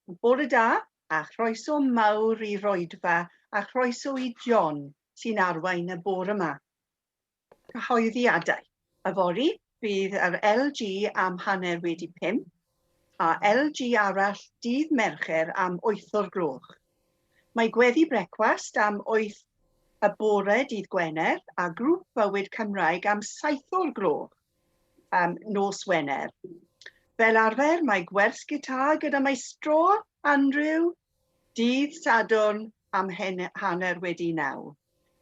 Bore da a chroeso mawr i Roedfa a chroeso i John sy'n arwain y bore yma. Cyhoeddiadau. Yfory bydd yr LG am 5:30 a LG arall dydd Mercher am 8 o'r gloch. Mae gweddi brecwast am 8 y bore dydd Gwener a grŵp bywyd Cymraeg am 7 o'r gloch um, nos Wener. Fel arfer, mae gwers gitar gyda maestro Andrew dydd Sadwrn am 9:30.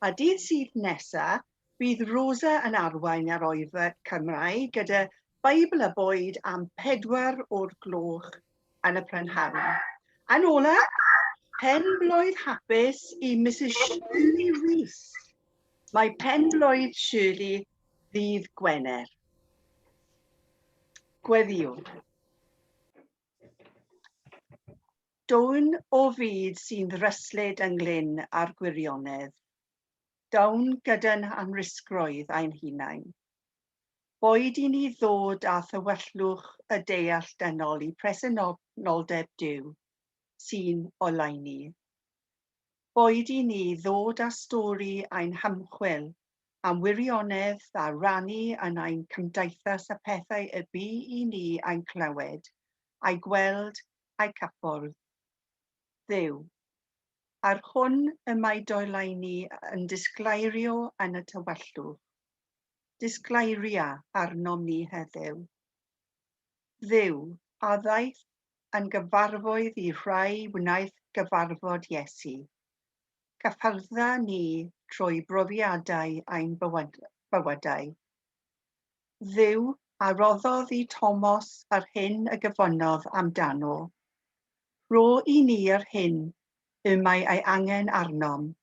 A dydd Sul nesa, bydd Rosa yn arwain ar oedfa Cymraeg gyda Beibl a Bwyd am 4 o'r gloch yn y prynhawn. Yn ola, pen-blwydd hapus i Mrs Shirley Rees. Mae pen-blwydd Shirley ddydd Gwener. Gweddïwn. Down o fyd sy'n ddryslyd ynglyn â'r gwirionedd. Down gyda'n anrhisgrwydd ein hunain. Boed i ni ddod â thywyllwch y deall dynol i presenoldeb Duw, sy'n oleuni. Boed i ni ddod â stori ein hymchwil am wirionedd a rannu yn ein cymdeithas y pethau y bu i ni ein clywed, a'u gweld, a'u cyffwrdd. Dduw, a'r hwn y mae doelaini yn disgleirio yn y tywyllwch, disgleiria arnom ni heddiw. Dduw, a ddaeth yn gyfarfoedd i rhai wnaeth gyfarfod Iesu. Cyffyrdda ni trwy brofiadau ein bywydau. Dduw a roddodd i Tomos yr hyn y gofynnodd amdano. Rho i ni yr hyn y mae ei angen arnom,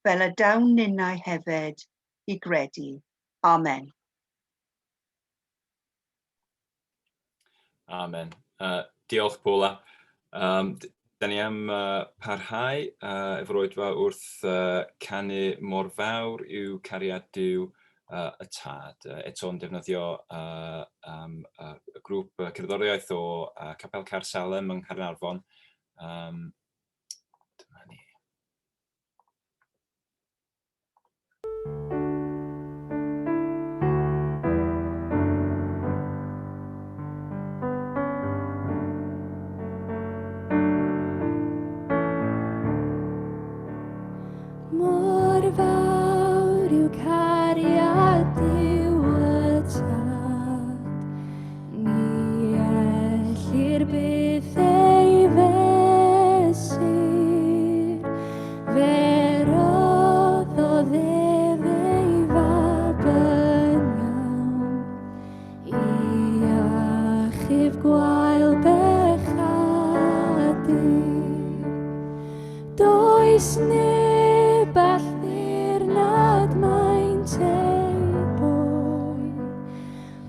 fel y down ninnau hefyd i gredu. Amen. Amen. Diolch, Paula. Da ni am parhau efo'r oedfa wrth canu mor fawr yw cariad Duw y Tad. Eto yn defnyddio um, y grŵp cerddoriaeth o Capel Caer Salem yng Nghaernarfon. Dyma ni. Mor fawr yw cariad Duw y Tad, ni ellir byth ei fesur. Fe roddodd ef ei fab yn iawn i achub gwael bechadur. Does neb all ddirnad maint ei boen.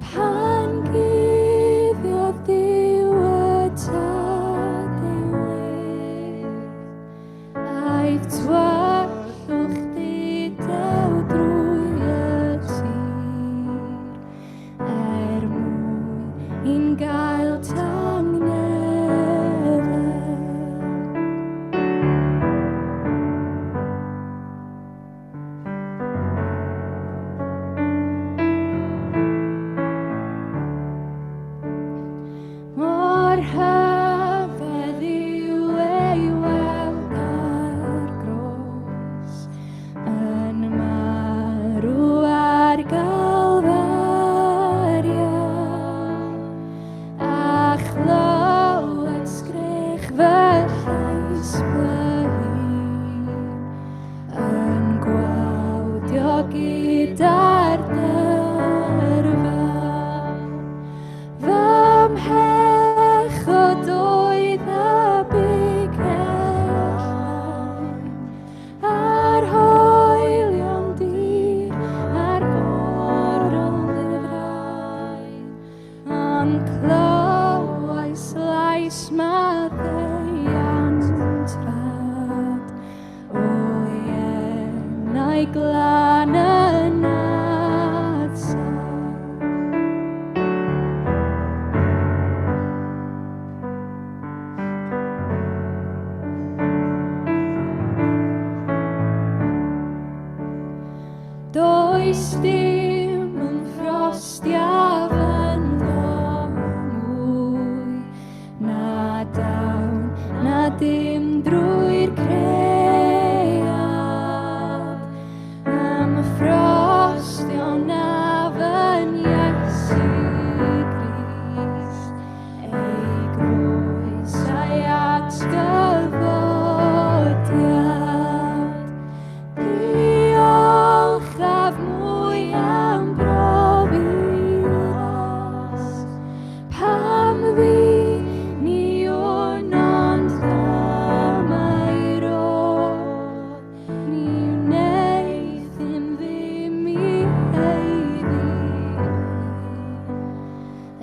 Pan guddiodd Duw y Tad ei wedd, aeth tywyllwch dudew drwy y tir, er mwyn gael tangnefedd. Mor rhyfedd yw ei weld ar groes, yn marw ar Galfaria, a chlywed sgrech fy llais fy hun. Yn gwawdio gyda'r dyrfa. Fy mhechod dim drwy'r cread, Am y ffrostio na fy Iesu Grist, ei groes a'i atgyfodiad. Diolchaf mwy am brofi ras, Pam fi ni wn ond dyma'i rodd, Ni wnaethum ddim i haeddu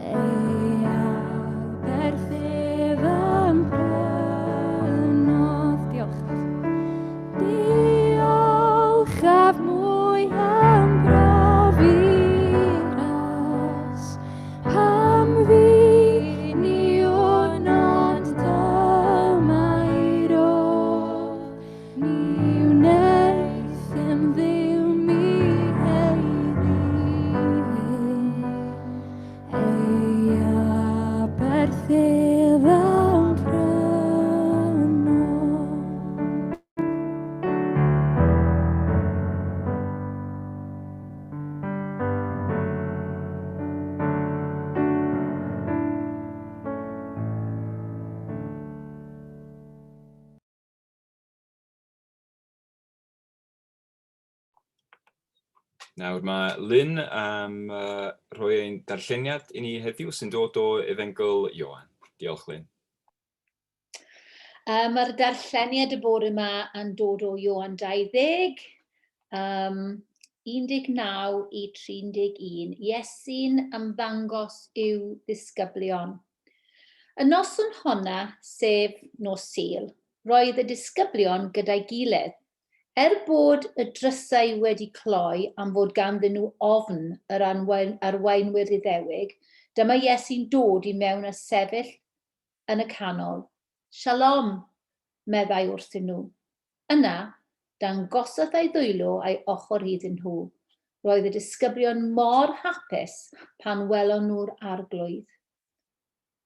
Ei aberth ef a'm prynodd. Diolch. Diolchaf mwy am brofi ras, Pam fi ni wn ond dyma'i rodd, Ni wnaethum ddim i haeddu hyn, Ei aberth ef a'm prynodd. Nawr mae Lynn am uh, rhoi ein darlleniad i ni heddiw sy'n dod o Efengyl Ioan. Diolch Lynn. Mae'r darlleniad y bore yma yn dod o Ioan 20, um, 19 i 31. Iesu'n ymddangos i'w ddisgyblion. Y noson honna, sef nos Sul, roedd y disgyblion gyda'i gilydd. Er bod y drysau wedi cloi am fod ganddyn nhw ofn yr arweinwyr Iddewig, dyma Iesu'n dod i mewn a sefyll yn y canol. Shalom! meddai wrthyn nhw. Yna, dangosodd ei ddwylo a'i ochr iddyn nhw. Roedd y disgyblion mor hapus pan welon nhw'r Arglwydd.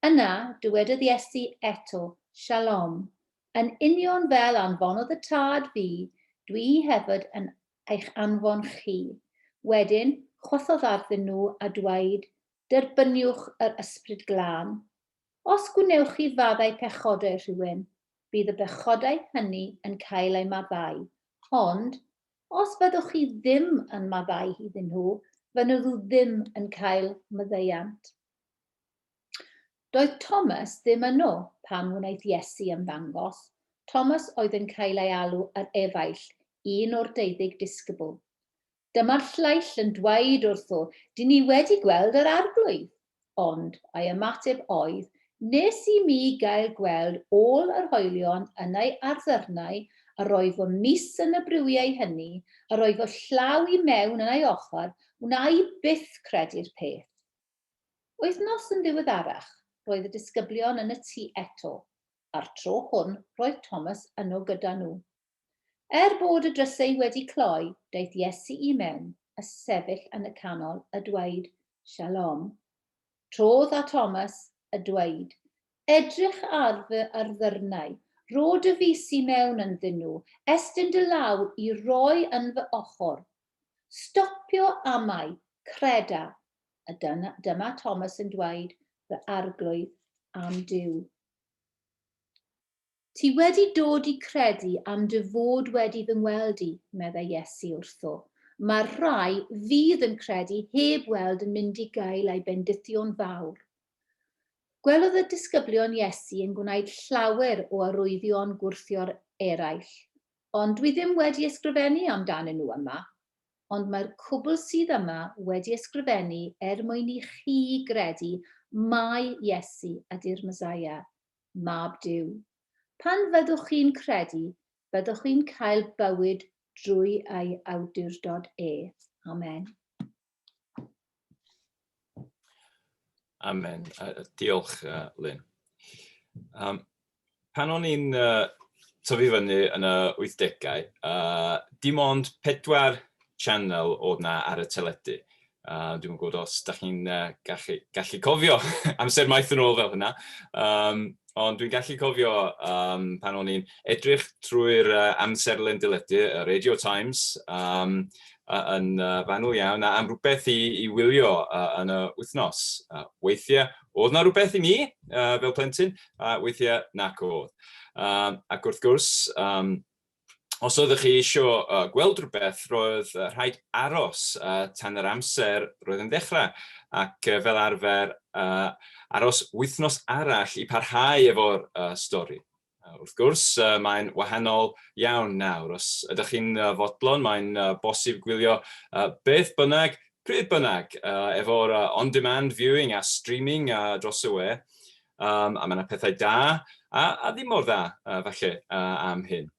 Yna, dywedodd Iesu eto, Shalom! Yn union fel anfonodd y Tad fi, dwi i hefyd yn eich anfon chi. Wedyn, chwythodd arddyn nhw a dweud, Derbyniwch yr Ysbryd Glân. Os gwnewch chi faddau pechodau rhywun, bydd y pechodau hynny yn cael eu maddau, ond, os fyddwch chi ddim yn maddau iddyn nhw, fydden nhw ddim yn cael maddeuant. Doedd Thomas ddim yno pan wnaeth Iesu ymddangos. Thomas oedd yn cael ei alw yr Efaill, un o'r deuddeg disgybl. Dyma'r llaill yn dweud wrtho, Dyn ni wedi gweld yr Arglwydd! Ond ei ymateb oedd, Nes i mi gael gweld ôl yr hoelion yn ei arddyrnau, a rhoi fy mys yn y briwiau hynny, a rhoi fy llaw i mewn yn ei ochr, wna i byth credu'r peth. Wythnos yn ddiweddarach, roedd y disgyblion yn y tŷ eto, a'r tro hwn roedd Thomas yno gyda nhw. Er bod y drysau wedi cloi, daeth Iesu i mewn, a sefyll yn y canol, a dweud, Shalom. Trodd at Thomas, a dweud, Edrych ar fy arddyrnau, rho dy fys i mewn ynddyn nhw, estyn dy law i roi yn fy ochr. Stopio amau, creda. A dyna, dyma Thomas yn dweud, Fy Arglwydd a'm Duw. Ti wedi dod i credu am dy fod wedi fy ngweld i, meddai Iesu wrtho. Mae'r rhai fydd yn credu heb weld yn mynd i gael eu bendithio'n fawr. Gwelodd y disgyblion Iesu yn gwneud llawer o arwyddion gwrthio'r eraill, ond dwi ddim wedi ysgrifennu amdanyn nhw yma. Ond mae'r cwbl sydd yma wedi ysgrifennu er mwyn i chi gredu mai Iesu ydy'r Meseia, Mab Duw. Pan fyddwch chi'n credu, byddwch chi'n cael bywyd drwy ei awdurdod e. Amen. Amen. Diolch, Lynn. Um, pan o'n i'n uh, tyfu fyny yn y 80au, uh, dim ond pedwar channel oedd na ar y teledu. Dwi'm yn gwybod os da chi'n uh, gallu, gallu cofio amser maith yn ôl fel hynna. Um, Ond dwi'n gallu cofio um, pan o'n i'n edrych trwy'r uh, amserlen deledu, y Radio Times, um, yn uh, fanwl iawn, a am rhywbeth i, i wylio uh, yn y wythnos. Uh, weithiau, oedd na rhywbeth i mi uh, fel plentyn, a weithiau nac oedd. Um, ac wrth gwrs, um, os oeddech chi eisiau uh, gweld rhywbeth, roedd uh, rhaid aros uh, tan yr amser roedd yn ddechrau, ac uh, fel arfer uh, aros wythnos arall i parhau efo'r uh, stori. Uh, wrth gwrs, uh, mae'n wahanol iawn nawr. Os ydych chi'n uh, fodlon, mae'n uh, bosib gwylio uh, beth bynnag, pryd bynnag, uh, efo'r uh, on-demand viewing a streaming uh, dros y we. Um, a mae yna pethau da a, a ddim mor dda, uh, falle, uh, am hyn.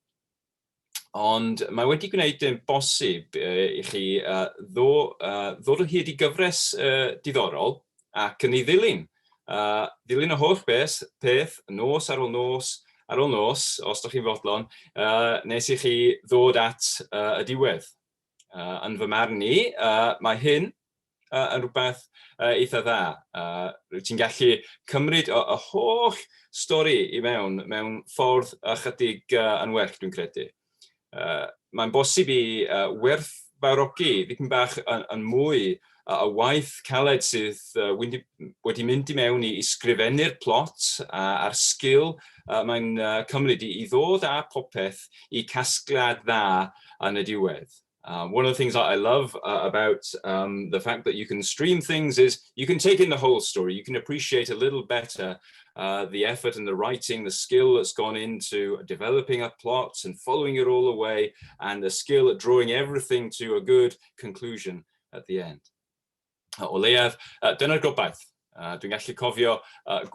Ond mae wedi gwneud yn bosib uh, i chi uh, ddo, uh, ddod o hyd i gyfres uh, diddorol ac yn ei ddilyn. Uh, ddilyn y holl beth, peth, nos ar ôl nos, ar ôl nos, os ydych chi'n fodlon, uh, nes i chi ddod at uh, y diwedd. Uh, yn fy marn i, uh, mae hyn uh, yn rhywbeth uh, eitha dda. Uh, rwyt ti'n gallu cymryd y, y holl stori i mewn mewn ffordd ychydig uh, yn well, dwi'n credu. Uh, mae'n bosib i uh, werthfawrogi dipyn bach yn, yn mwy uh, y waith caled sydd uh, wedi, wedi mynd i mewn i, i sgrifennu'r plot uh, a'r sgil uh, mae'n uh, cymryd i, i ddod â popeth i casgliad dda yn y diwedd. One of the things that I love about the fact that you can stream things is you can take in the whole story. You can appreciate a little better the effort and the writing, the skill that's gone into developing a plot and following it all the way, and the skill at drawing everything to a good conclusion at the end. O leiaf, dyna'r gobaith. Dwi'n gallu cofio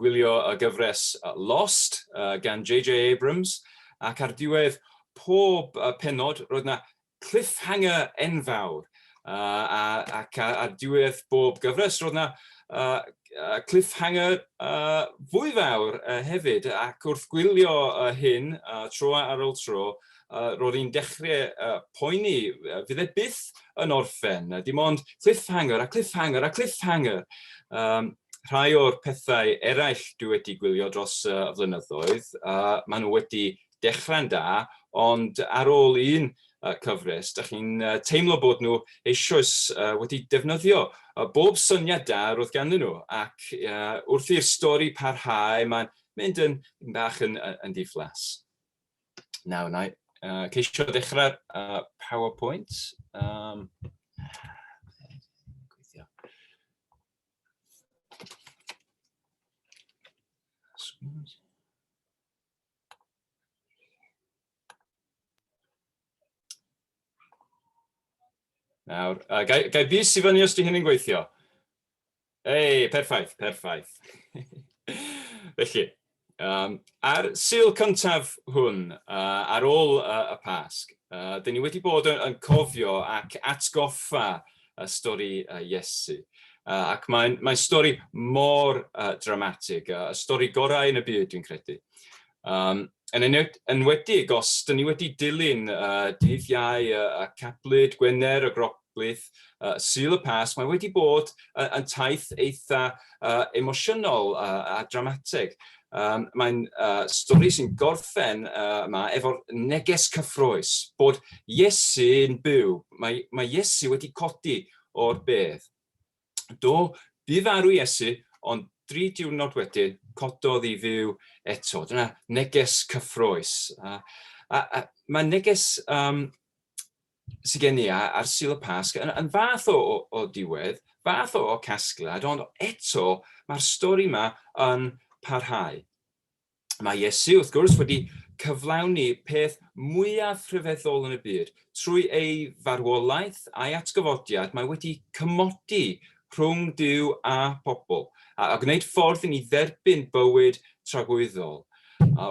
gwylio y gyfres Lost gan J.J. Abrams, ac ar diwedd pob pennod roedd 'na cliffhanger enfawr, a, ac ar diwedd bob gyfres roedd 'na cliffhanger fwy fawr hefyd, ac wrth gwylio hyn tro ar ôl tro, roedd hi'n dechrau poeni, fydd e byth yn orffen, dim ond cliffhanger a cliffhanger a cliffhanger. Um, rhai o'r pethau eraill dwi wedi gwylio dros y uh, flynyddoedd, uh, maen nhw wedi dechrau'n da, ond ar ôl un uh, cyfres, da chi'n uh, teimlo bod nhw eisoes uh, wedi defnyddio uh, bob syniad da roedd ganddyn nhw, ac uh, wrth i'r stori parhau, mae'n mynd yn, bach yn, yn diflas. Nawr, na i ceisio dechrau'r PowerPoint. Gweithio. Nawr, uh, gai, gai bys i fyny os di hynny'n gweithio? Ei, perffaith, perffaith. Felly, um, ar Sul cyntaf hwn, uh, ar ôl uh, y Pasg, uh, dyn ni wedi bod yn, yn cofio ac atgoffa y stori uh, Iesu. Uh, ac mae'n mae stori mor uh, dramatig, uh, y stori gorau yn y byd, dwi'n credu. Um, yn enwedig os dyn ni wedi dilyn uh, dydd Iau uh, y cablyd, Gwener y Groglith, uh, Sul y Pasg, mae wedi bod uh, yn taith eitha uh, emosiynol uh, a dramatig. Um, mae'n uh, stori sy'n gorffen uh, yma efo'r neges cyffroes bod Iesu'n byw. Mae, mae Iesu wedi codi o'r bedd. Do, bu farw Iesu, ond dri diwrnod wedyn, cododd i fyw eto. Dyna neges cyffrous. A, a, a mae neges um, sydd gen i ar Sul y Pasg yn, yn fath o, o, o diwedd, fath o, o casgliad, ond eto mae'r stori yma yn parhau. Mae Iesu, wrth gwrs, wedi cyflawni peth mwyaf rhyfeddol yn y byd. Trwy ei farwolaeth a'i atgyfodiad, mae wedi cymodi rhwng Duw a pobl, a gwneud ffordd i ni dderbyn bywyd tragwyddol.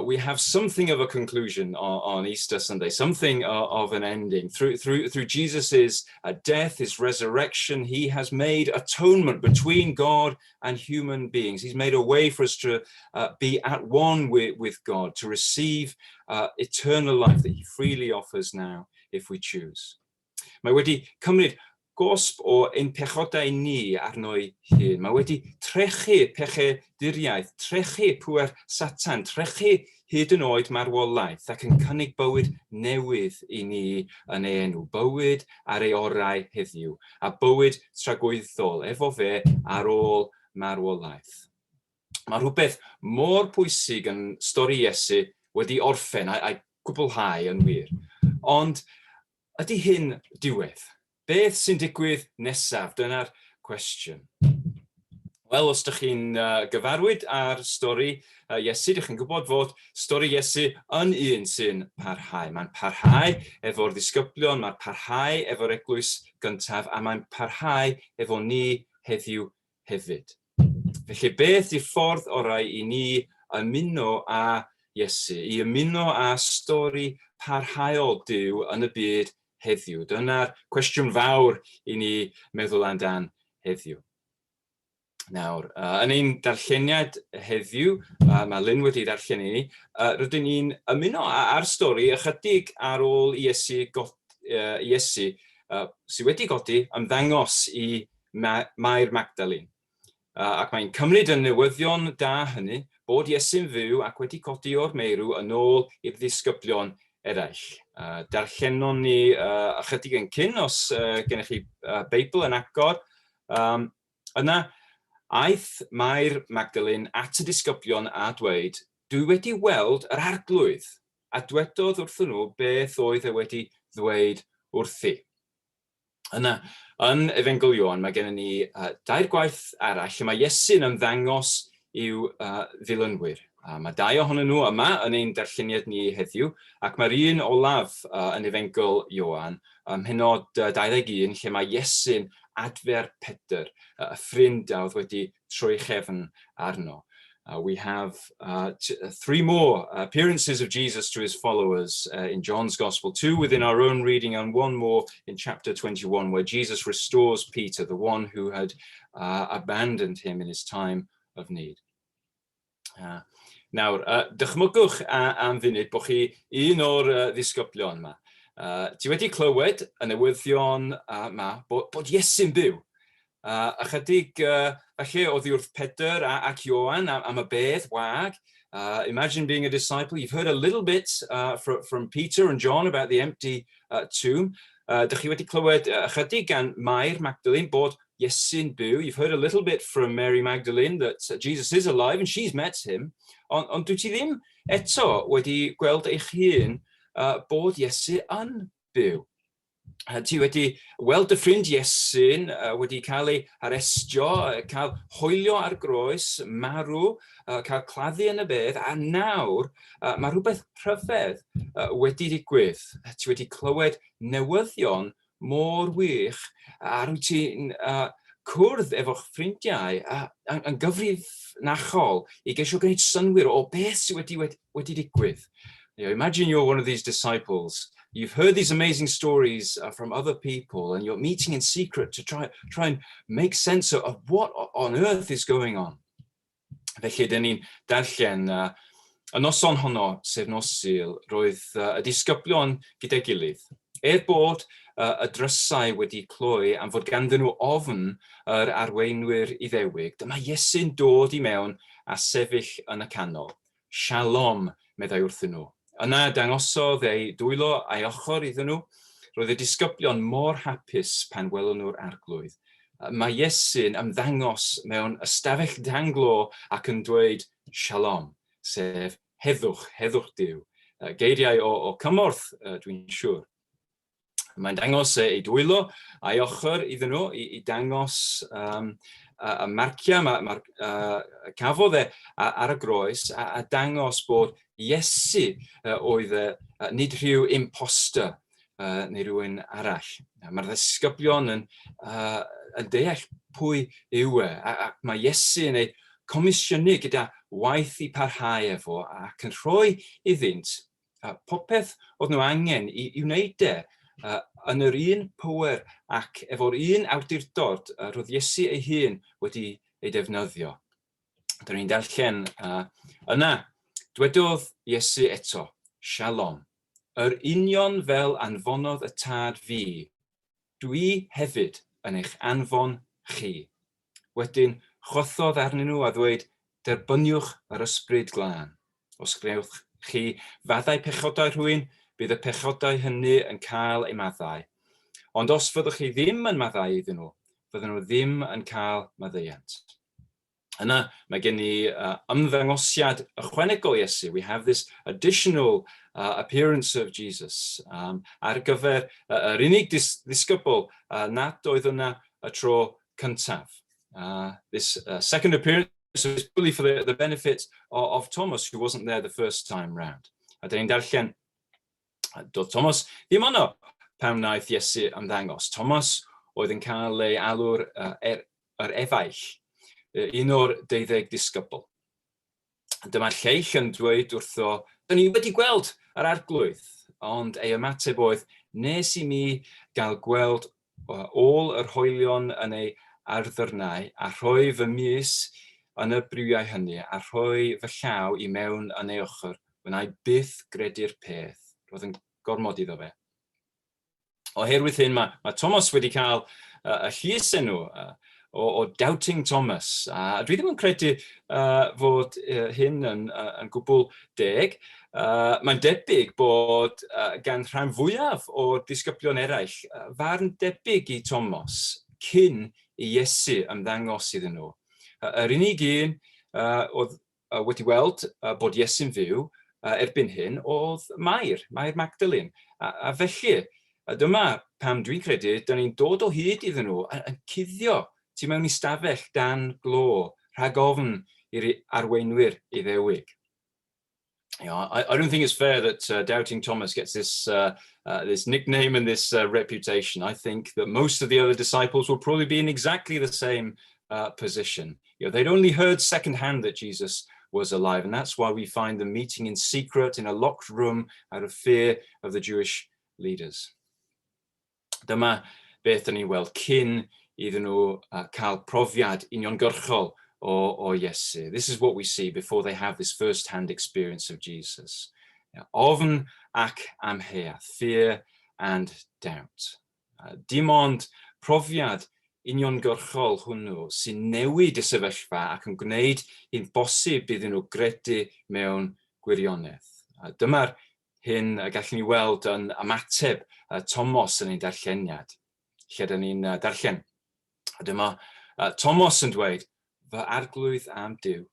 We have something of a conclusion on, on Easter Sunday, something of an ending. Through, through, through Jesus' death, his resurrection, he has made atonement between God and human beings. He's made a way for us to be at one with, with God, to receive eternal life that he freely offers now if we choose. Mae wedi cymryd gosb o ein pechodau ni arno'i hun. Mae wedi trechu pechaduriaeth, trechu pŵer Satan, trechu hyd yn oed marwolaeth ac yn cynnig bywyd newydd i ni yn ei enw, bywyd ar ei orau heddiw, a bywyd tragwyddol efo fe ar ôl marwolaeth. Mae rhywbeth mor pwysig yn stori Iesu wedi orffen a'i gwblhau yn wir. Ond ydy hyn diwedd? Beth sy'n digwydd nesaf? Dyna'r cwestiwn. Wel, os ydych chi'n uh, gyfarwydd â'r stori uh, Iesu, ydych chi'n gwybod fod stori Iesu yn un sy'n parhau. Mae'n parhau efo'r ddisgyblion, mae'n parhau efo'r eglwys gyntaf, a mae'n parhau efo ni heddiw hefyd. Felly beth yw'r ffordd orau i ni ymuno â Iesu, i ymuno â stori parhaol Duw yn y byd heddiw? Dyna'r cwestiwn fawr i ni meddwl amdan heddiw. Nawr, uh, yn ein darlleniad heddiw, uh, mae Lynn wedi darllen i ni, uh, rydyn ni'n ymuno â'r stori ychydig ar ôl Iesu, god, uh, Iesu uh, sydd wedi godi ymddangos i Mair Magdalene. Ac mae'n cymryd y newyddion da hynny, bod Iesu'n fyw ac wedi codi o'r meirw yn ôl i'r ddisgyblion eraill. Darllenon ni ychydig yn cyn, os gennych chi Beibl yn agor. Yna, aeth Mair Magdalene at y disgyblion a dweud, Dwi wedi weld yr Arglwydd, a dwedodd wrthyn nhw beth oedd e wedi ddweud wrthi. Yna, yn Efengyl Ioan, mae gennym ni uh, dair gwaith arall lle mae Iesu'n ymddangos i'w uh, ddilynwyr. Uh, mae dau ohonyn nhw yma yn ein darlleniad ni heddiw, ac mae'r un olaf uh, yn Efengyl Ioan, ym mhenod uh, 21, lle mae Iesu'n adfer Pedr, uh, y ffrind a oedd wedi troi chefn arno. We have three more appearances of Jesus to his followers in John's Gospel, two within our own reading and one more in chapter 21, where Jesus restores Peter, the one who had abandoned him in his time of need. Nawr, dychmygwch am funud bod chi un o'r ddisgyblion yma. Ti wedi clywed y newyddion yma bod, bod Iesu'n byw. Ychydig falle oddi wrth Pedr ac Ioan am, am y bedd wag. Imagine being a disciple. You've heard a little bit from Peter and John about the empty tomb. Dych chi wedi clywed ychydig gan Mair Magdalene bod Iesu'n byw. You've heard a little bit from Mary Magdalene that Jesus is alive and she's met him. Ond on dwyt ti ddim eto wedi gweld eich hun bod Iesu yn byw. Ti wedi weld dy ffrind Iesu'n wedi cael ei arestio, cael hoelio ar groes, marw, cael claddu yn y bedd, a nawr mae rhywbeth rhyfedd wedi digwydd. Ti wedi clywed newyddion mor wych, a rwyt ti'n uh, cwrdd efo'ch ffrindiau uh, yn, yn gyfrinachol i geisio gwneud synnwyr o beth sydd wedi, wedi, wedi digwydd. You know, imagine you're one of these disciples. You've heard these amazing stories from other people and you're meeting in secret to try, try and make sense of what on earth is going on. Felly, dyn ni'n darllen uh, y noson honno, sef nos Sul, roedd uh, y disgyblion gyda'i gilydd. Er bod uh, y drysau wedi cloi am fod ganddyn nhw ofn yr arweinwyr Iddewig, dyma Iesu'n dod i mewn a sefyll yn y canol. Shalom, meddai wrthyn nhw. Yna dangosodd ei dwylo a'i ochr iddyn nhw. Roedd y disgyblion mor hapus pan welon nhw'r arglwydd. Mae Iesu'n ymddangos mewn ystafell dan glo ac yn dweud Shalom, sef heddwch, heddwch Duw. Geiriau o, o cymorth, dwi'n siŵr. Mae'n dangos ei dwylo a'i ochr iddyn nhw i, i dangos um, y, y marciau ma, ma, uh, cafodd e ar y groes a, a dangos bod Iesu uh, oedd e, uh, nid rhyw imposter uh, neu rhywun arall. Mae'r ddisgyblion yn, uh, yn deall pwy yw e, a, ac mae Iesu yn ei comisiynu gyda waith i parhau efo ac yn rhoi iddynt uh, popeth oedd nhw angen i, i wneud e uh, yn yr un pŵer ac efo'r un awdurdod uh, roedd Iesu ei hun wedi ei defnyddio. Dyna ni'n darllen uh, yna, dwedodd Iesu eto, Shalom, yr union fel anfonodd y tad fi, dwi hefyd yn eich anfon chi. Wedyn chwythodd arnyn nhw a ddweud, Derbyniwch yr Ysbryd Glân. Os gwnewch chi faddau pechodau rhywun, bydd y pechodau hynny yn cael eu maddau. Ond os fyddwch chi ddim yn maddau iddyn nhw, fydden nhw ddim yn cael maddeuant. Yna, mae gen i ymddangosiad ychwanegol Iesu. We have this additional appearance of Jesus ar gyfer yr unig ddisgybl nad oedd yna y tro cyntaf. This second appearance is purely for the benefit of Thomas, who wasn't there the first time round. A dyn ni'n darllen, doedd Thomas ddim yno pan wnaeth Iesu ymddangos. Thomas oedd yn cael ei alw'r yr efaill, un o'r deuddeg disgybl. Dyma'r lleill yn dweud wrtho, Dyn ni wedi gweld yr arglwydd, ond ei ymateb oedd, Nes i mi gael gweld ôl yr hoelion yn ei arddyrnau, a rhoi fy mys yn y briwiau hynny, a rhoi fy llaw i mewn yn ei ochr, wna i byth gredu'r peth. Roedd yn gormod iddo fe. Oherwydd hyn, mae, mae Thomas wedi cael y llys enw o Doubting Thomas. A dwi ddim yn credu fod hyn yn gwbl deg. Mae'n debyg bod gan rhan fwyaf o'r disgyblion eraill farn debyg i Thomas cyn i Iesu ymddangos iddyn nhw. Yr unig un oedd wedi weld bod Iesu'n fyw erbyn hyn oedd Mair, Mair Magdalene. A felly, dyma pam dwi'n credu, da ni'n dod o hyd iddyn nhw yn cuddio tu mewn i stafell dan glo rhag ofn i'r arweinwyr Iddewig. I don't think it's fair that Doubting Thomas gets this nickname and this reputation. I think that most of the other disciples will probably be in exactly the same position. They'd only heard secondhand that Jesus was alive, and that's why we find them meeting in secret in a locked room out of fear of the Jewish leaders. Dyma beth dyn ni'n weld cyn iddyn nhw cael profiad uniongyrchol o Iesu. This is what we see before they have this first-hand experience of Jesus. Ofn ac amheuaeth, fear and doubt. Dim ond profiad uniongyrchol hwnnw sy'n newid y sefyllfa ac yn gwneud hi'n bosib iddyn nhw gredu mewn gwirionedd. Dyma'r hyn y gallwn ni weld yn ymateb Thomas yn ein darlleniad, lle dyn ni'n darllen. A dyma Thomas yn dweud, "Fy arglwydd a'm Duw."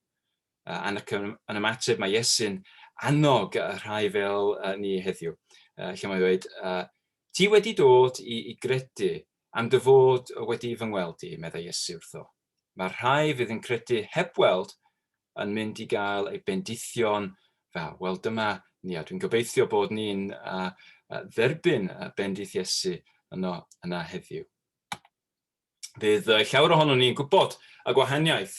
Ac yn ymateb mae Iesu'n annog y rhai fel ni heddiw, lle mae'n dweud, "Ti wedi dod i gredu am dy fod wedi fy ngweld i," meddai Iesu wrtho. "Mae'r rhai fydd yn credu heb weld yn mynd i gael eu bendithio'n fawr." Wel, dyma ni, a dwi'n gobeithio bod ni'n dderbyn bendith Iesu yno yna heddiw. Bydd llawer ohonon ni'n gwybod y gwahaniaeth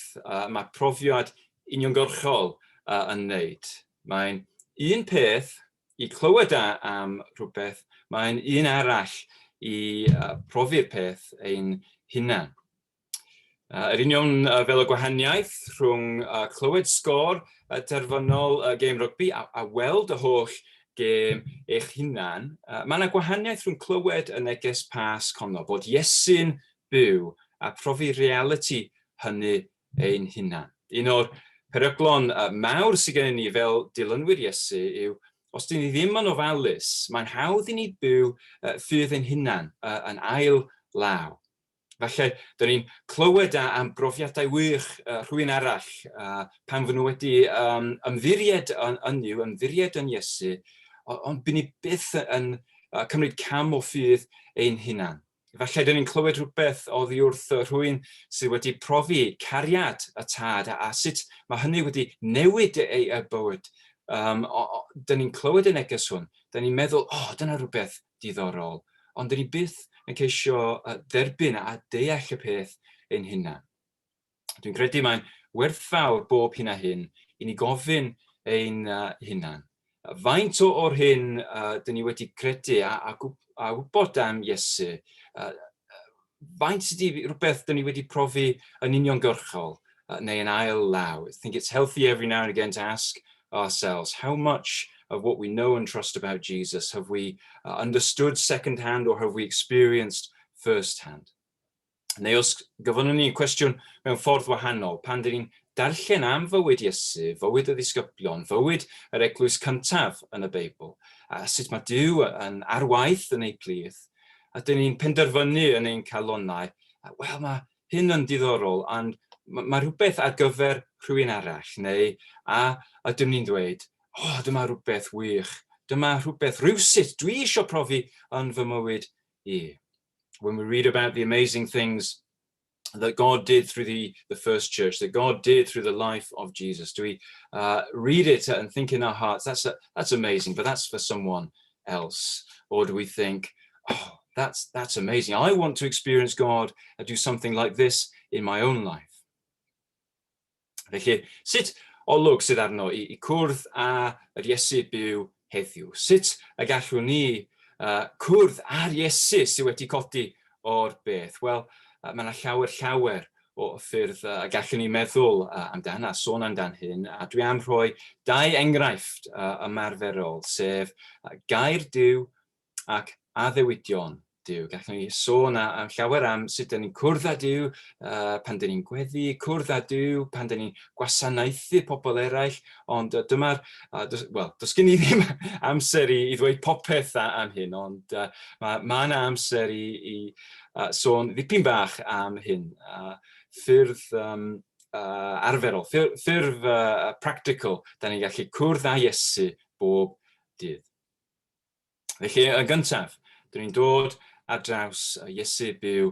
mae profiad uniongyrchol yn wneud. Mae'n un peth i clywed am rhywbeth, mae'n un arall i profi'r peth ein hunan. Yr union fel y gwahaniaeth rhwng clywed sgôr terfynol y gêm rygbi a weld y holl gêm eich hunan, mae yna gwahaniaeth rhwng clywed y neges Pasg honno, bod Iesu'n byw, a profi realiti hynny ein hunan. Un o'r peryglon mawr sydd gennym ni fel dilynwyr Iesu yw, os dyn ni ddim yn ofalus, mae'n hawdd i ni byw ffydd ein hunan yn ail law. Falle, dyn ni'n clywed am brofiadau wych rhywun arall pan fy nhw wedi ymddiried yn Nuw, ymddiried yn Iesu, ond byd ni byth yn cymryd cam o ffydd ein hunan. Falle dyn ni'n clywed rhywbeth oddi wrth rhywun sydd wedi profi cariad y Tad a sut mae hynny wedi newid ei bywyd. Dyn ni'n clywed y neges hwn, dyn ni'n meddwl, "O, oh, dyna rhywbeth diddorol," ond dyn ni byth yn ceisio dderbyn a deall y peth ein hunan. Dwi'n credu mae'n werthfawr bob hyn a hyn i ni gofyn ein hunan. Faint o'r hyn dyn ni wedi credu a wybod am Iesu, faint ydy rhywbeth dyn ni wedi profi yn uniongyrchol neu yn ail law? I think it's healthy every now and again to ask ourselves, how much of what we know and trust about Jesus have we understood second hand or have we experienced first hand? Neu os gofynnwn ni cwestiwn mewn ffordd wahanol, pan dyn ni'n darllen am fywyd Iesu, fywyd y ddisgyblion, fywyd yr eglwys cyntaf yn y Beibl, a sut mae Duw yn ar waith yn eu plith, a dyn ni'n penderfynu yn ein calonnau, wel mae hyn yn diddorol, ond mae rhywbeth ar gyfer rhywun arall, neu a ydym ni'n dweud, o, oh, dyma rhywbeth wych, dyma rhywbeth rhywsut dwi eisiau profi yn fy mywyd i. When we read about the amazing things that God did through the first church, that God did through the life of Jesus, do we read it and think in our hearts, "That's amazing, but that's for someone else"? Or do we think, "Oh, that's amazing. I want to experience God and do something like this in my own life"? Felly, sut olwg sydd arno i cwrdd â yr Iesu byw heddiw? Sut y gallwn ni cwrdd â'r Iesu sydd wedi codi o'r bedd? Wel, mae yna llawer llawer o ffyrdd y gallwn ni meddwl amdan a sôn amdan hyn, a dwi am rhoi dau enghraifft ymarferol, sef gair Duw ac addewidion Duw. Gallwn ni sôn am llawer am sut dyn ni'n cwrdd â Duw pan dyn ni'n gweddi, cwrdd â Duw pan dyn ni'n gwasanaethu pobl eraill, ond dyma'r, wel, does gen i ddim amser i ddweud popeth am hyn, ond mae ma yna amser i sôn ddipyn bach am hyn. Ffyrdd arferol, ffyrdd practical, da ni'n gallu cwrdd â Iesu bob dydd. Felly, yn gyntaf, dyn ni'n dod ar draws Iesu byw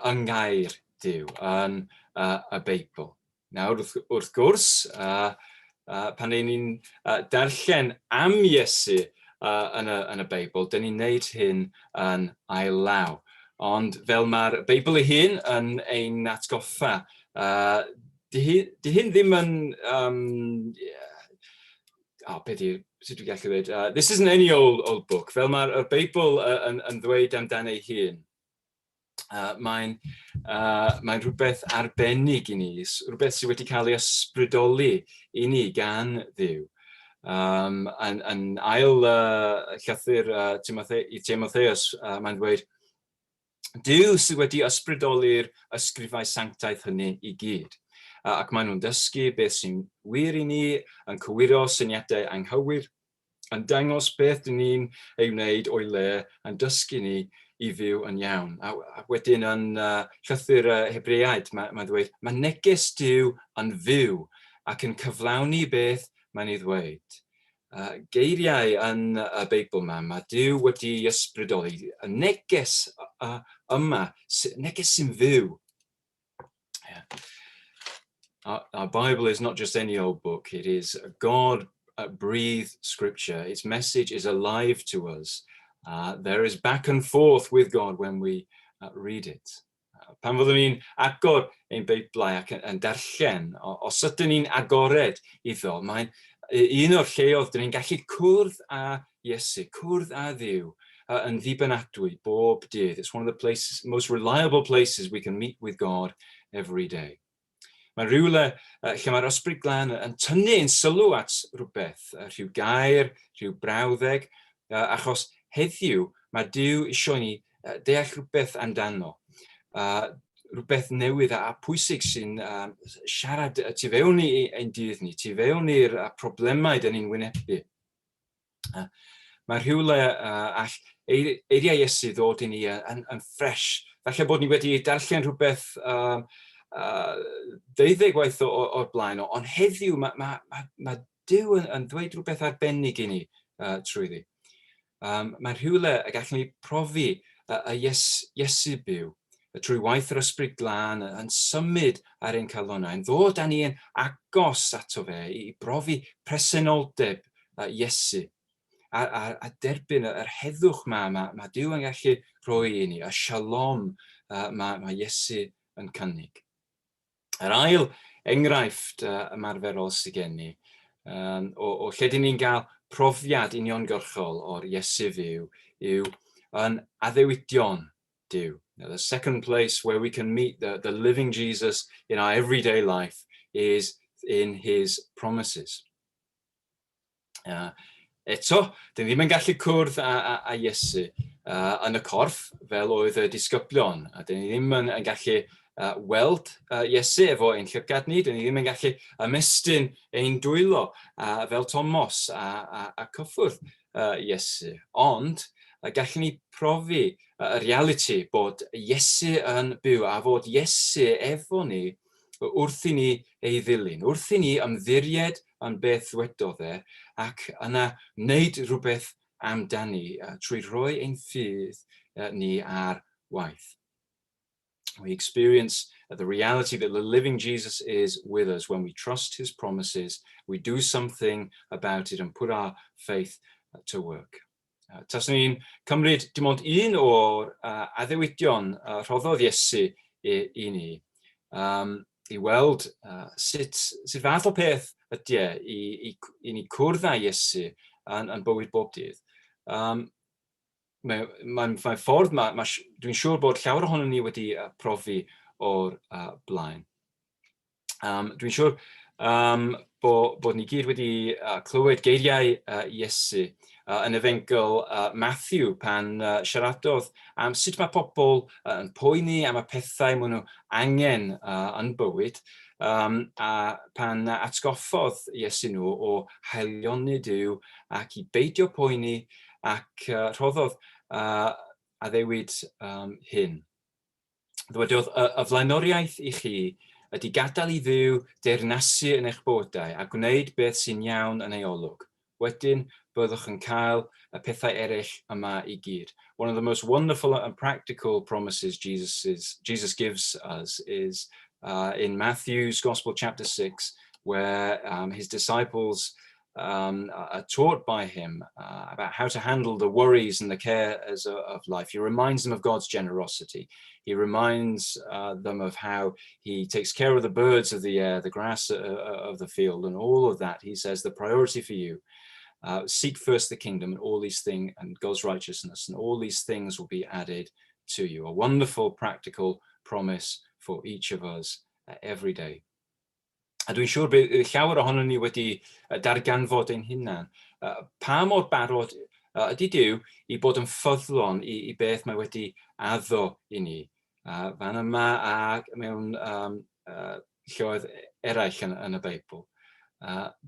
yng ngair Duw, yn y Beibl. Nawr, wrth gwrs, pan ni'n darllen am Iesu yn y Beibl, dyn ni'n neud hyn yn ail law. Ond fel mae'r Beibl ei hun yn ein atgoffa, di hyn ddim yn oh, be di, sut dwi'n gallu dweud? This isn't any old book. Fel mae'r Beibl yn ddweud amdano ei hun, mae'n rhywbeth arbennig i ni, rhywbeth sydd wedi cael ei ysbrydoli i ni gan Dduw. Yn ail llythyr i Timotheus, mae'n dweud, "Duw sydd wedi ysbrydoli'r ysgrifau sanctaidd hynny i gyd. Ac maen nhw'n dysgu beth sy'n wir i ni, yn cywiro syniadau anghywir, yn dangos beth dyn ni'n ei wneud o'i le, yn dysgu ni i fyw yn iawn." A wedyn yn llythyr Hebreaid, mae dweud, "Mae neges Duw yn fyw ac yn cyflawni beth mae'n ei ddweud." Geiriau yn y Beibl yma, mae Duw wedi ysbrydoli y neges yma, neges sy'n fyw. Yeah. Our Bible is not just any old book, it is God breathed scripture. Its message is alive to us. There is back and forth with God when we read it. Pan fyddwn ni'n agor ein Beiblau ac yn darllen, os ydyn ni'n agored iddo, mae'n un o'r lleoedd dyn ni'n gallu cwrdd â Iesu, cwrdd â Dduw yn ddibynadwy bob dydd. It's one of the places, most reliable places we can meet with God every day. Mae rhywle lle mae'r Ysbryd Glân yn tynnu ein sylw at rhywbeth, rhyw gair, rhyw brawddeg, achos heddiw mae Duw eisiau ni deall rhywbeth amdano. Rhywbeth newydd a pwysig sy'n siarad tu fewn i ein dydd ni, tu fewn i'r problemau dyn ni'n wynebu. Mae rhywle all eiriau Iesu ddod i ni yn ffres. Falle bod ni wedi darllen rhywbeth 12 gwaith o'r blaen, ond heddiw mae Duw yn dweud rhywbeth arbennig i ni trwyddi. Mae rhywle y gallwn ni profi y Iesu byw trwy waith yr Ysbryd Glân yn symud ar ein calonnau, yn ddod â ni yn agos ato fe i brofi presenoldeb Iesu a derbyn yr heddwch mae Duw yn gallu rhoi i ni, y shalom mae Iesu yn cynnig. Yr ail enghraifft ymarferol sydd gen i, o lle dyn ni'n gael profiad uniongyrchol o'r Iesu fyw, yw yn addewidion Duw. Now, the second place where we can meet the living Jesus in our everyday life is in his promises. Eto, dyn ni ddim yn gallu cwrdd â, â, â Iesu yn y corff fel oedd y disgyblion, a dyn ni ddim yn, yn gallu weld Iesu efo ein llygad ni, dyn ni ddim yn gallu ymestyn ein dwylo fel Tomos a, a, a cyffwrdd Iesu. Ond gallwn ni profi y realiti bod Iesu yn byw a fod Iesu efo ni wrth i ni ei ddilyn, wrth i ni ymddiried yn beth ddwedodd e ac yna wneud rhywbeth amdani trwy rhoi ein ffydd ni ar waith. We experience the reality that the living Jesus is with us when we trust his promises, we do something about it and put our faith to work. Taswn i'n cymryd dim ond un o'r addewidion rhoddodd Iesu i, i ni, um, i weld sut, sut fath o peth ydy e i, i, i ni cwrdd â Iesu yn, yn bywyd bob dydd. Um, mae, mae, mae ffordd, mae, mae, dwi'n siŵr bod llawer ohonom ni wedi profi o'r blaen. Um, dwi'n siŵr um, bo, bod ni gyd wedi clywed geiriau Iesu yn efengyl Matthew pan siaradodd am sut mae pobl yn poeni am y pethau maen nhw angen yn bywyd, um, a pan atgoffodd Iesu nhw o haelioni Duw ac i beidio poeni ac rhoddodd addewid um, hyn. Ddywedodd, y, y flaenoriaeth i chi ydy gadael i Dduw deyrnasu yn eich bywydau a gwneud beth sy'n iawn yn ei olwg. Wedyn, byddwch yn cael y pethau eraill yma i gyd. One of the most wonderful and practical promises Jesus, is, Jesus gives us is in Matthew's Gospel chapter 6, where his disciples are taught by him about how to handle the worries and the cares of life. He reminds them of God's generosity. He reminds them of how he takes care of the birds of the air, the grass of the field, and all of that. He says the priority for you, seek first the kingdom and all these things and God's righteousness, and all these things will be added to you. A wonderful practical promise for each of us every day. A dwi'n siŵr bydd llawer ohonon ni wedi darganfod ein hunan. Pa mor barod ydy Duw i bod yn ffyddlon i, i beth mae wedi addo i ni? Fan yma a mewn um, lleoedd eraill yn, yn y Beibl.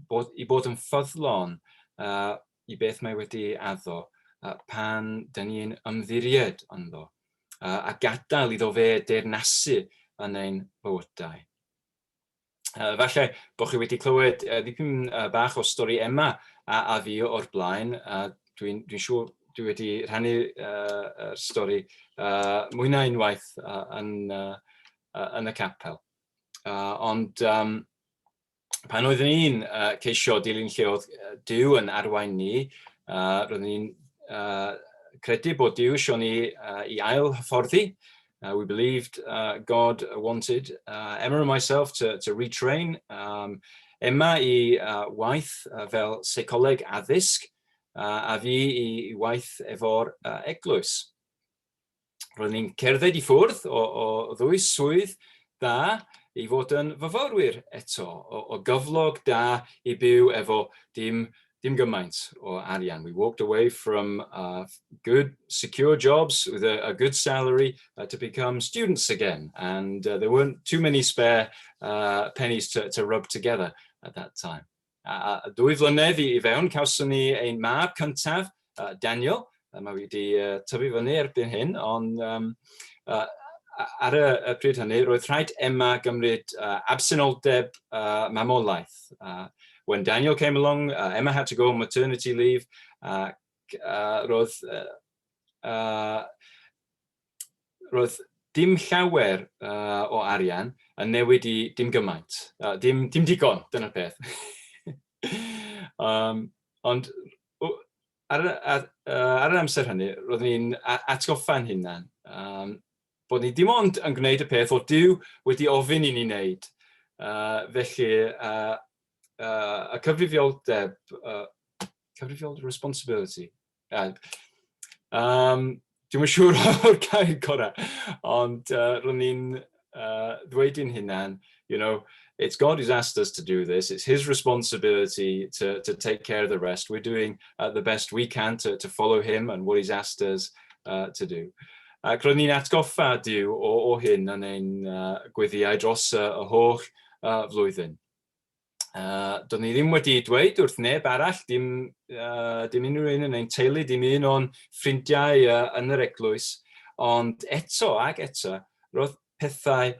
Bod, i bod yn ffyddlon i beth mae wedi addo pan dyn ni'n ymddiried ynddo a gadael iddo fe deyrnasu yn ein bywydau. Falle bod chi wedi clywed ddipyn bach o stori Emma a, a fi o'r blaen. Dwi'n dwi siŵr dwi wedi rhannu yr stori mwy na unwaith yn, yn y capel. Ond um, pan oeddwn ni'n ceisio dilyn lle oedd Duw yn arwain ni, roeddwn ni'n credu bod Duw eisiau ni i ail hyfforddi. We believed God wanted Emma and myself to, to retrain. Emma i waith fel seicoleg addysg a fi i, i waith efo'r eglwys. Roeddwn ni'n cerdded i ffwrdd o, o ddwy swydd dda i fod yn fyfyrwyr eto, o, o gyflog da i byw efo dim, dim gymaint o arian. We walked away from good, secure jobs with a good salary to become students again. And there weren't too many spare pennies to rub together at that time. A, a 2 flynedd i, i fewn, cawson ni ein mab cyntaf, Daniel. Mae wedi tyfu fyny erbyn hyn, ond um, ar y, y pryd hynny, roedd rhaid Emma gymryd absenoldeb mamolaeth. When Daniel came along, Emma had to go on maternity leave. Roedd roedd dim llawer o arian yn newid i dim gymaint. Dim, dim digon, dyna'r peth. um, ond ar, ar, ar yr amser hynny, roeddwn ni'n atgoffa'n hunan um, bod ni dim ond yn gwneud y peth o Duw wedi ofyn i ni wneud. Felly, y cyfrifioldeb, cyfrifioldeb, responsibility. Um, Dwi'm yn siŵr o'r gair gorau, ond ro'n ni'n ddweud i'n hunan, you know, It's God who's asked us to do this. It's his responsibility to, to take care of the rest. We're doing the best we can to, to follow him and what he's asked us to do. Ac roedd ni'n atgoffa Duw o, o hyn yn ein gweddïau dros y holl flwyddyn. Doedd ni ddim wedi dweud wrth neb arall, dim, dim unrhyw un yn ein teulu, dim un o'n ffrindiau yn yr eglwys, ond eto ac eto, roedd pethau,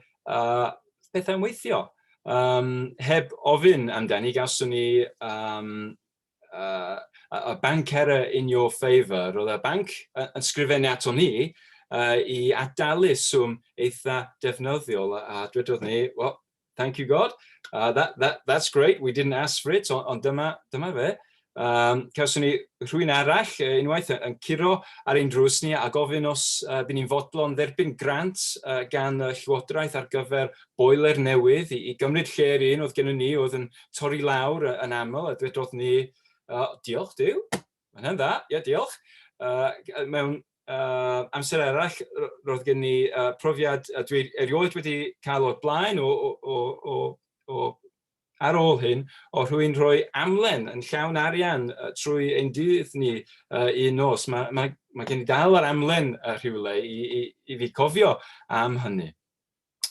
pethau'n weithio. Um, heb ofyn amdani, gawson ni um, a bank error in your favour. Roedd y banc yn sgrifennu ato ni i adalu swm eitha defnyddiol a, a dwedodd ni, well, thank you God, that, that, that's great, we didn't ask for it, ond on dyma, dyma fe. Um, cawson ni rhywun arall unwaith yn curo ar ein drws ni a gofyn os byn ni'n fodlon dderbyn grant gan y Llywodraeth ar gyfer boiler newydd i, i gymryd lle'r un oedd gennym ni oedd yn torri lawr yn aml a dwedodd ni, diolch Duw, mae hynna'n dda, ie diolch. Mewn amser arall, roedd gen ni profiad dwi erioed wedi cael o'r blaen o, o, o, o, o ar ôl hyn, o rhywun rhoi amlen yn llawn arian trwy ein dydd ni un nos. Mae, mae, mae gen i dal yr amlen rhywle i, i, i fi cofio am hynny.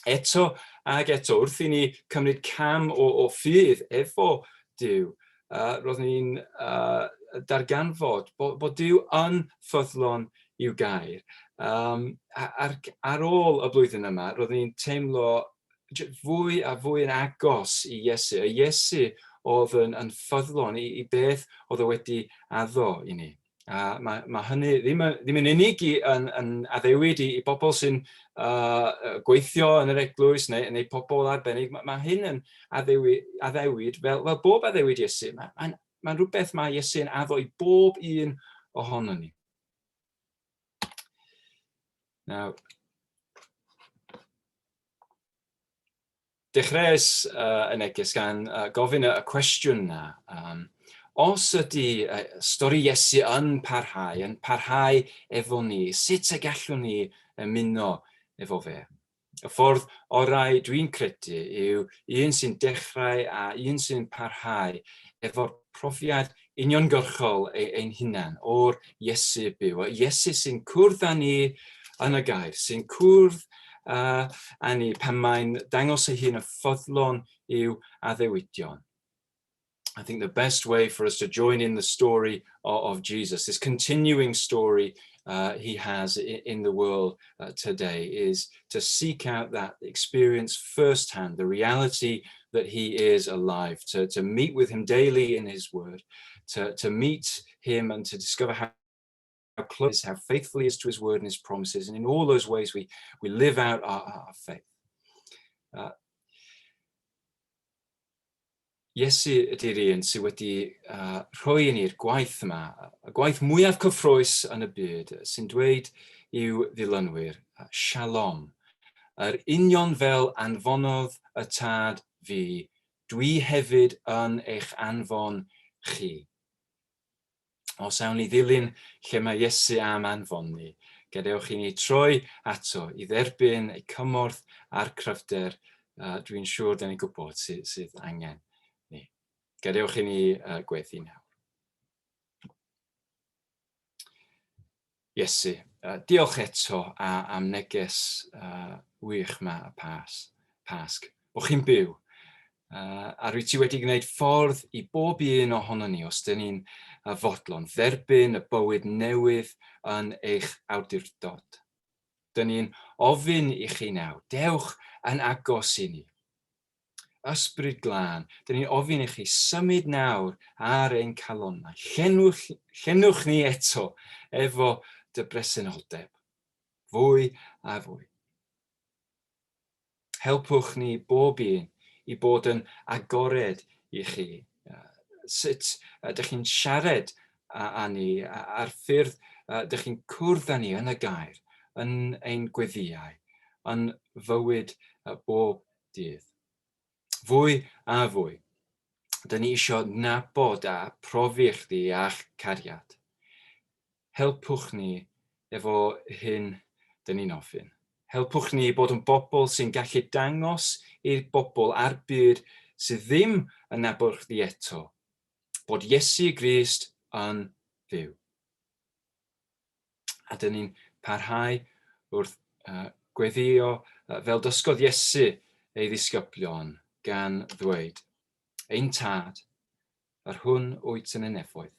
Eto ag eto, wrth i ni cymryd cam o, o ffydd efo Duw, roedd ni'n darganfod bod, bod Duw yn ffyddlon i'w gair. Um, ar, ar ôl y blwyddyn yma, roedd ni'n teimlo fwy a fwy yn agos i Iesu. Y Iesu oedd yn, yn ffyddlon i, i beth oedd o wedi addo i ni. A mae, mae hynny ddim, ddim yn unig i, yn, yn addewid i, i bobl sy'n uh, gweithio yn yr eglwys neu, neu pobl arbennig. Mae, mae hyn yn addewid, addewid fel, fel bob addewid Iesu. Mae'n mae, mae rhywbeth mae Iesu'n addo i bob un ohonon ni. Nawr, Dechreuais y neges gan gofyn y cwestiwn 'na. Um, os ydy stori Iesu yn parhau, yn parhau efo ni, sut y gallwn ni ymuno efo fe? Y ffordd orau dwi'n credu yw un sy'n dechrau a un sy'n parhau efo'r profiad uniongyrchol ein hunan o'r Iesu byw. Y Iesu sy'n cwrdd â ni yn y gair, sy'n cwrdd uh, â ni pan mae'n dangos ei hun y ffyddlon i'w addewidion. I think the best way for us to join in the story of, of Jesus, this continuing story he has in, in the world today, is to seek out that experience firsthand, the reality that he is alive, to, to meet with him daily in his word, to, to meet him and to discover how close, how faithful he is to his word and his promises. And in all those ways, we, we live out our, our faith. Iesu ydy'r un sydd wedi rhoi i ni'r gwaith yma, y gwaith mwyaf cyffrous yn y byd, sy'n dweud i'w ddilynwyr, Shalom, yr union fel anfonodd y Tad fi, dwi hefyd yn eich anfon chi. Os awn ni ddilyn lle mae Iesu am anfon ni, gadewch i ni troi ato i dderbyn ei cymorth a'r cryfder uh, dwi'n siŵr da ni'n gwybod sydd, sydd angen ni. Gadewch i ni uh, gweddi nawr. Iesu, uh, diolch eto a, am neges uh, wych ma y pas, Pasg. Bo chi'n byw, uh, a rwy ti wedi gwneud ffordd i bob un ohono ni, os dyn ni'n uh, fodlon, dderbyn y bywyd newydd yn eich awdurdod. Dyn ni'n ofyn i chi nawr, dewch yn agos i ni. Ysbryd Glân, dyn ni'n ofyn i chi symud nawr ar ein calonnau. Llenwch, llenwch ni eto efo dy bresenoldeb. Fwy a fwy. Helpwch ni bob un i bod yn agored i chi. Sut ydych chi'n siarad â, â ni, a'r ffyrdd ydych chi'n cwrdd â ni yn y gair, yn ein gweddïau, yn fywyd bob dydd. Fwy a fwy. Dyn ni eisiau nabod a profi chdi a'ch cariad. Helpwch ni efo hyn dyn ni'n ofyn. Helpwch ni i bod yn bobl sy'n gallu dangos i'r bobl a'r byd sydd ddim yn nabod chdi eto, bod Iesu Grist yn fyw. A dyn ni'n parhau wrth uh, gweddio uh, fel dysgodd Iesu ei ddisgyblion gan ddweud, Ein tad, yr hwn wyt yn y nefoedd,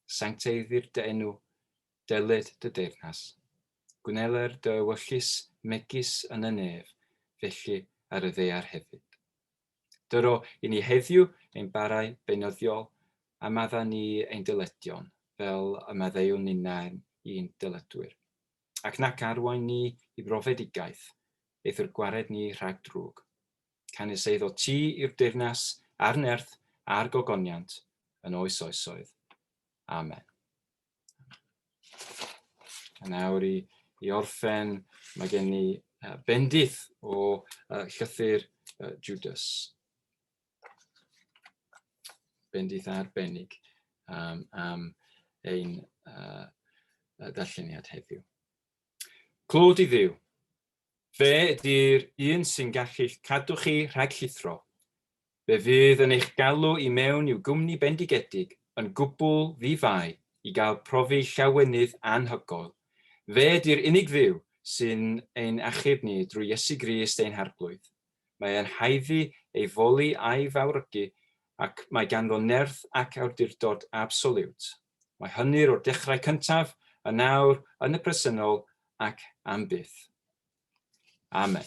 sancteiddir dy enw, deled dy deyrnas. Gwneler dy ewyllys megis yn y nef, felly ar y ddaear hefyd. Dyro i ni heddiw ein barau beunyddiol, a madda ni ein dyledion, fel y maddeuwn ninnau'n i'n dyledwyr. Ac nac arwain ni i brofedigaeth, eithr gwared ni rhag drwg. Canys eiddo ti yw'r deyrnas, a'r nerth, a'r gogoniant, yn oes oesoedd. Amen. A nawr i, i orffen, mae gen i bendith o llythyr Judas. Bendith arbennig um, am ein darlleniad heddiw. Clod i Dduw. Fe ydy'r un sy'n gallu cadw chi rhag llithro. Fe fydd yn eich galw i mewn i'w gwmni bendigedig yn gwbl ddi-fai i gael profi llawenydd anhygoel. Fe ydy'r unig Dduw sy'n ein achub ni drwy Iesu Grist ein Harglwydd. Mae e'n haeddu ei foli a'i fawrygu ac mae ganddo nerth ac awdurdod absoliwt. Mae hynny o'r dechrau cyntaf, yn awr, yn y presennol ac am byth. Amen.